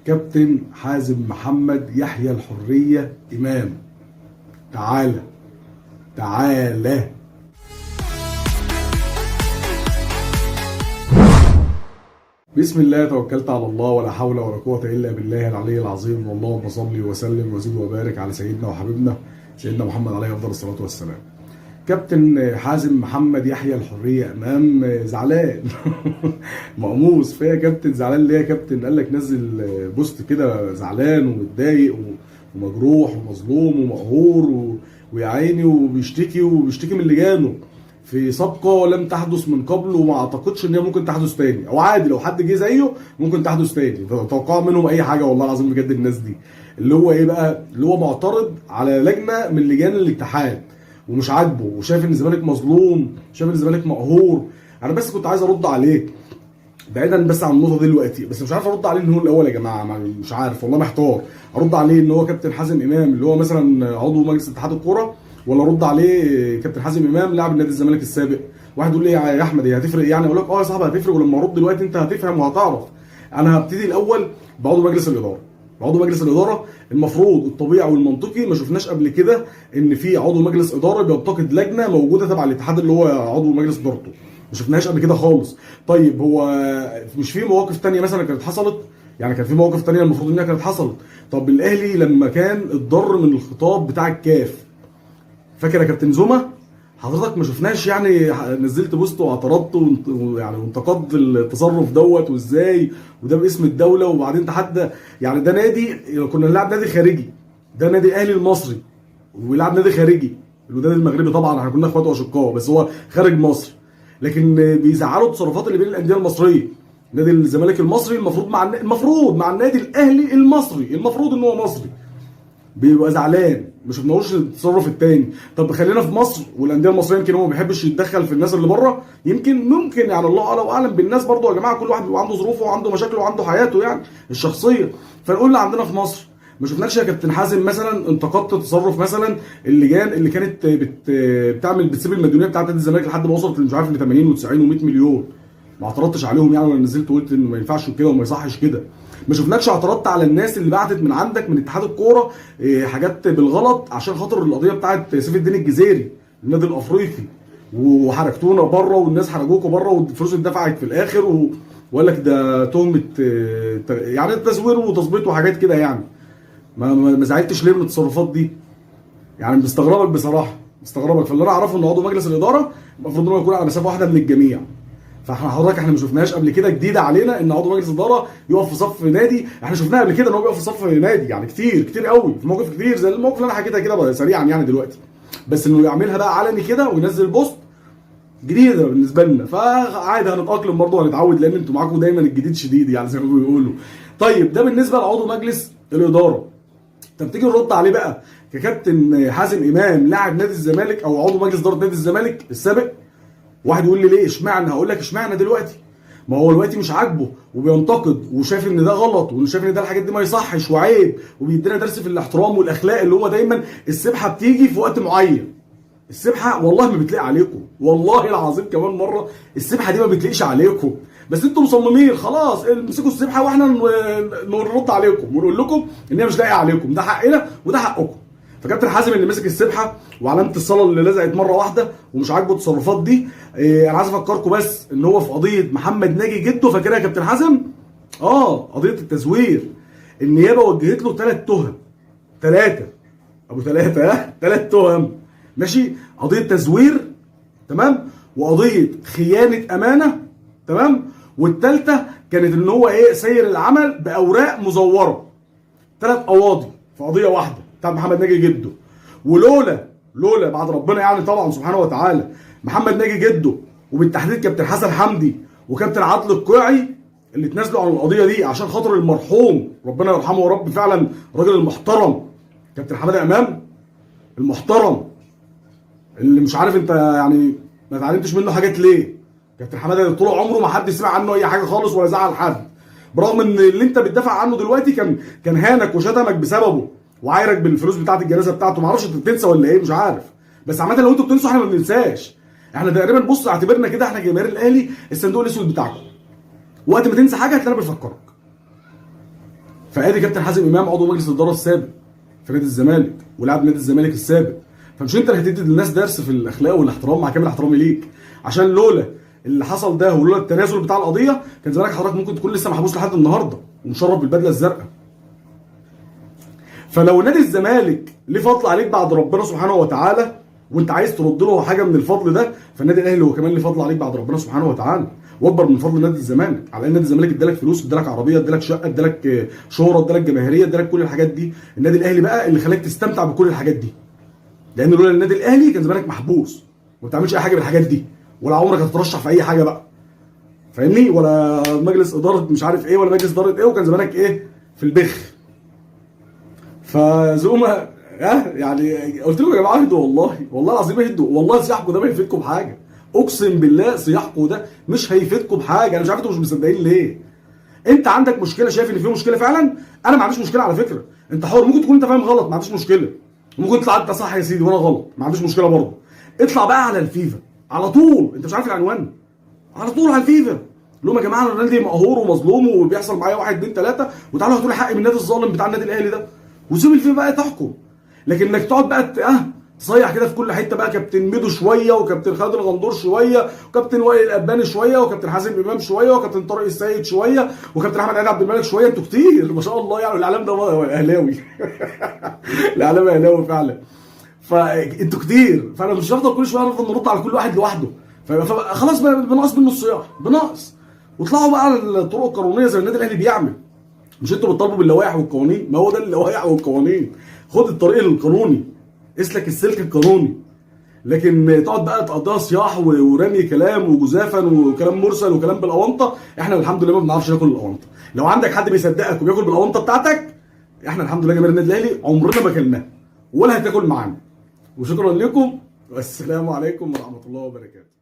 كابتن حازم محمد يحيى الحرية امام، تعالى تعالى. بسم الله، توكلت على الله، ولا حول ولا قوة إلا بالله العلي العظيم. واللهم صل وسلم وزد وبارك على سيدنا وحبيبنا سيدنا محمد عليه أفضل الصلاة والسلام. كابتن حازم محمد يحيى الحرية إمام زعلان مقموص فيا كابتن. زعلان ليه يا كابتن؟ قال لك نزل بوست كده زعلان ومتضايق ومجروح ومظلوم ومقهور ويا عيني، وبيشتكي وبيشتكي من لجانه في سابقه لم تحدث من قبل، وما اعتقدش ان هي ممكن تحدث تاني، او عادي لو حد جه زيه ممكن تحدث تاني. توقعوا منهم اي حاجة والله العظيم بجد. الناس دي اللي هو ايه بقى، اللي هو معترض على لجنة من لجان الاتحاد ومش عاجبه، وشايف ان الزمالك مظلوم، شايف ان الزمالك مقهور. انا بس كنت عايز ارد عليه بعيدا بس عن النقطة دي دلوقتي، بس مش عارف ارد عليه ان هو الاول يا جماعة، مش عارف والله، محتار ارد عليه ان هو كابتن حازم امام اللي هو مثلا عضو مجلس اتحاد الكورة، ولا ارد عليه كابتن حازم امام لاعب نادي الزمالك السابق. واحد يقول لي يا احمد هي هتفرق يعني؟ اقول لك اه يا صاحبي هتفرق، ولما ارد دلوقتي انت هتفهم وهتعرف. انا هبتدي الاول بعضو مجلس الادارة. عضو مجلس الادارة المفروض الطبيعي والمنطقي، ما شفناش قبل كده ان في عضو مجلس ادارة بينتقد لجنة موجودة تبع الاتحاد اللي هو عضو مجلس ادارته، ما شفناهاش قبل كده خالص. طيب هو مش في مواقف تانية مثلا كانت حصلت؟ يعني كان في مواقف تانية المفروض انها كانت حصلت. طب الاهلي لما كان اتضر من الخطاب بتاع الكاف، فاكر يا كابتن زوما؟ حضرتك ما شفناش يعني نزلت بوست واعترضت ويعني وانتقدت التصرف دوت وازاي، وده باسم الدولة، وبعدين تحدى يعني ده نادي كنا نلعب نادي خارجي، ده نادي اهلي المصري وبيلعب نادي خارجي الوداد المغربي، طبعا احنا كنا اخوات واشقاء بس هو خارج مصر، لكن بيزعلوا التصرفات اللي بين الاندية المصرية. نادي الزمالك المصري المفروض مع المفروض مع النادي الاهلي المصري، المفروض ان هو مصري، بيبقى زعلان. ما شفناهوش التصرف التاني. طب خلينا في مصر والاندية المصرية، يمكن هو ما بيحبش يتدخل في الناس اللي بره، يمكن ممكن يعني الله اعلم واعلم بالناس برضو يا جماعة، كل واحد بيبقى عنده ظروفه وعنده مشاكله وعنده حياته يعني الشخصية. فنقول اللي عندنا في مصر، ما شفناكش يا كابتن حازم مثلا انتقدت تصرف مثلا اللجان اللي كانت بتعمل بتسيب المديونيه بتاعت نادي الزمالك لحد ما وصلت مش عارف ل 80 و90 و100 مليون، ما اعترضتش عليهم يعني، ولا نزلت وقلت انه ما ينفعش كده وما يصحش كده. ما شفناكش اعترضت على الناس اللي بعتت من عندك من اتحاد الكورة حاجات بالغلط عشان خاطر القضية بتاعت سيف الدين الجزيري النادي الافريقي، وحركتونا بره والناس حرجوكوا بره والفلوس اتدفعت في الاخر، وقال لك ده تهمه يعني تزوير وتظبيط وحاجات كده يعني. ما زعلتش ليه من التصرفات دي؟ يعني مستغربك بصراحة، مستغربك. فاللي انا اعرفه ان عضو مجلس الادارة المفروض ان هو يكون على مسافة واحدة من الجميع. فاحنا حضرتك احنا ما شفناهاش قبل كده، جديدة علينا ان عضو مجلس ادارة يقف في صف نادي. احنا شفناها قبل كده ان هو بيقف في صف نادي يعني كتير كتير قوي في مواقف كتير زي الموقف اللي انا حكيتها كده سريعا يعني دلوقتي، بس انه يعملها بقى علني كده وينزل بوست جديدة بالنسبة لنا. فعادي هنتاقلم برضه وهنتعود، لان انتوا معاكم دايما الجديد شديد يعني زي ما بيقولوا. طيب ده بالنسبة لعضو مجلس الادارة. طب تيجي نرد عليه بقى ككابتن حازم امام لاعب نادي الزمالك او عضو مجلس ادارة نادي الزمالك السابق. واحد يقول لي ليه اشمعنى؟ هقول لك اشمعنى دلوقتي. ما هو دلوقتي مش عاجبه وبينتقد وشايف ان ده غلط وشايف ان ده الحاجات دي ما يصحش وعيب، وبيدينا درس في الاحترام والاخلاق اللي هو دايما السبحة بتيجي في وقت معين. السبحة والله ما بتلاقي عليكم، والله العظيم كمان مرة السبحة دي ما بتلاقيش عليكم، بس انتم مصممين خلاص امسكوا السبحة واحنا نرد عليكم ونقول لكم ان هي مش لاقيه عليكم، ده حقنا وده حقكم. فكابتن حازم اللي مسك السبحة وعلامة الصلاة اللي لزقت مرة واحدة ومش عاجبه التصرفات دي، انا عايز افكركم بس ان هو في قضية محمد ناجي جده، فاكرها يا كابتن حازم؟ قضية التزوير، النيابة وجهت له 3 تهم، 3 ابو 3 3 تهم، ماشي، قضية تزوير تمام، وقضية خيانة امانه تمام، والثالثة كانت ان هو ايه سير العمل باوراق مزوره. 3 قواضي في قضية واحدة بتاع محمد ناجي جده. ولولا بعد ربنا يعني طبعا سبحانه وتعالى محمد ناجي جده، وبالتحديد كابتن حسن حمدي وكابتن عادل القيعي اللي اتنازلوا عن القضية دي عشان خاطر المرحوم ربنا يرحمه يا رب، فعلا الراجل المحترم كابتن حمادة امام المحترم اللي مش عارف انت يعني ما اتعلمتش منه حاجات ليه. كابتن حمادة طول عمره ما حد سمع عنه اي حاجة خالص ولا زعل حد، برغم ان اللي انت بتدافع عنه دلوقتي كان هانك وشتمك بسببه وعايرك بالفلوس بتاعت الجنازة بتاعته. ما اعرفش انت بتنسى ولا ايه، مش عارف، بس عامة لو انتوا بتنسوا احنا ما بننساش. احنا تقريبا بص اعتبرنا كده احنا جماهير الاهلي الصندوق الاسود بتاعكم، وقت ما تنسى حاجة هتلاقينا بنفكرك. فادي كابتن حازم امام عضو مجلس الادارة السابق في نادي الزمالك ولاعب نادي الزمالك السابق، فمش انت اللي هتدي للناس درس في الاخلاق والاحترام، مع كامل احترامي ليك، عشان لولا اللي حصل ده ولولا التنازل بتاع القضية كان زمانك حضرتك ممكن تكون لسه محبوس لحد النهارده ومشرب بالبدله الزرقاء. فلو نادي الزمالك ليه فضل عليك بعد ربنا سبحانه وتعالى وانت عايز ترد له حاجة من الفضل ده، فالنادي الاهلي هو كمان ليه فضل عليك بعد ربنا سبحانه وتعالى، واكبر من فضل نادي الزمالك. على ان نادي الزمالك ادالك فلوس، ادالك عربية، ادالك شقه، ادالك شهره، ادالك جماهيرية، ادالك كل الحاجات دي. النادي الاهلي بقى اللي خلاك تستمتع بكل الحاجات دي، لان لولا النادي الاهلي كان زمانك محبوس وما بتعملش اي حاجة بالحاجات دي، ولا عمرك هتترشح في اي حاجة بقى، فاهمني؟ ولا مجلس ادارة مش عارف ايه، ولا مجلس ادارة ايه، وكان زمانك ايه في البخ. فزوما يعني قلت لكم يا جماعة اهدوا، والله والله العظيم اهدوا، والله صياحكم ده ما هيفيدكم بحاجة، اقسم بالله صياحكم ده مش هيفيدكم بحاجة. انا مش عارف انتوا مش مصدقين ليه. انت عندك مشكلة، شايف ان في مشكلة فعلا؟ انا ما عنديش مشكلة على فكرة، انت حر، ممكن تكون انت فاهم غلط، ما عنديش مشكلة، ممكن تطلع انت صح يا سيدي وانا غلط، ما عنديش مشكلة برضه. اطلع بقى على الفيفا على طول، انت مش عارف العنوان، على طول على الفيفا لهم يا جماعة انا النادي مقهور ومظلوم وبيحصل معايا 1 2 3، وتعالوا هاتوا لي حقي من النادي الظالم بتاع النادي الاهلي ده، وسيب الفيفا بقى تحكم. لكن انك تقعد بقى تصيح كده في كل حتة بقى، كابتن ميدو شوية، وكابتن خالد الغندور شوية، وكابتن وائل الاباني شوية، وكابتن حازم امام شوية، وكابتن طارق السيد شوية، وكابتن احمد عيد عبد الملك شوية، انتوا كتير ما شاء الله. يعني الاعلام ده اهلاوي الاعلام اهلاوي فعلا، فانتوا كتير، فانا مش هفضل كل شوية نفضل نرد على كل واحد لوحده، فخلاص بنقص منه الصياح بنقص. واطلعوا بقى على الطرق القانونية زي النادي الاهلي بيعمل. مش انتوا بتطالبوا باللوائح والقوانين؟ ما هو ده اللوائح والقوانين، خد الطريق القانوني، اسلك السلك القانوني. لكن تقعد بقى تقضيها صياح ورمي كلام وجزافا وكلام مرسل وكلام بالاونطه، احنا الحمد لله ما بنعرفش ناكل الاونطه. لو عندك حد بيصدقك وبياكل بالاونطه بتاعتك، احنا الحمد لله جماهير النادي الاهلي عمرنا ما كلناه ولا هتاكل معانا. وشكرا لكم، والسلام عليكم ورحمة الله وبركاته.